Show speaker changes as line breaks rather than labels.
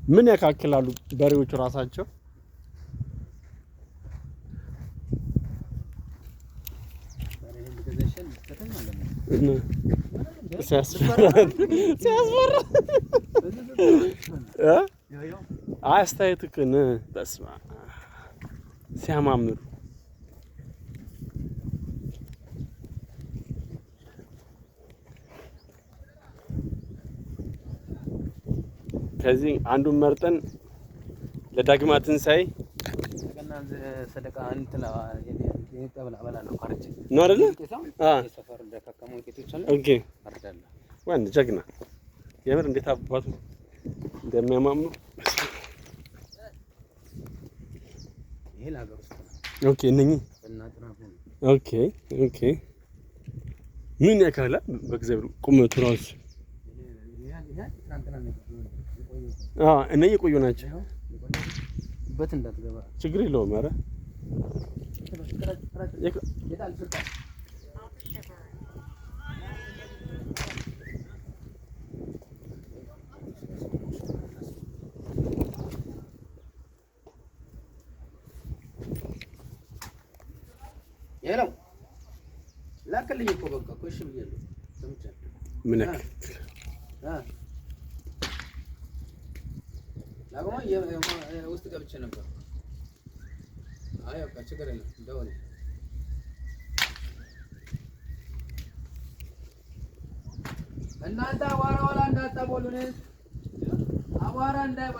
ምን ያካክላሉ በሬዎቹ ራሳቸው? ሲያስፈራ ሲያስፈራ። አስተያየትህን በስመ አብ ሲያማምሩ። ከዚህ አንዱን መርጠን ለዳግማ ትንሣኤ ነው አይደለ? Okay፣ ወንድ ጀግና የምር እንዴት አባቱ እንደሚያማምሩ። Okay፣ እነኚህ okay፣ ምን ያካላል? በእግዚአብሔር ቁመቱ ራሱ። እነኚህ የቆዩ ናቸው። ችግር የለውም። ኧረ
ላክልኝ እኮ በቃ እኮ እሺ ብያለሁ። ሰምቻለሁ።
ምን ያክል
ውስጥ ገብቼ ነበር። አይ በቃ ችግር የለም ደውል። እናንተ አቧራ ዋላ እንዳታቦሉን አቧራ እንዳይበል።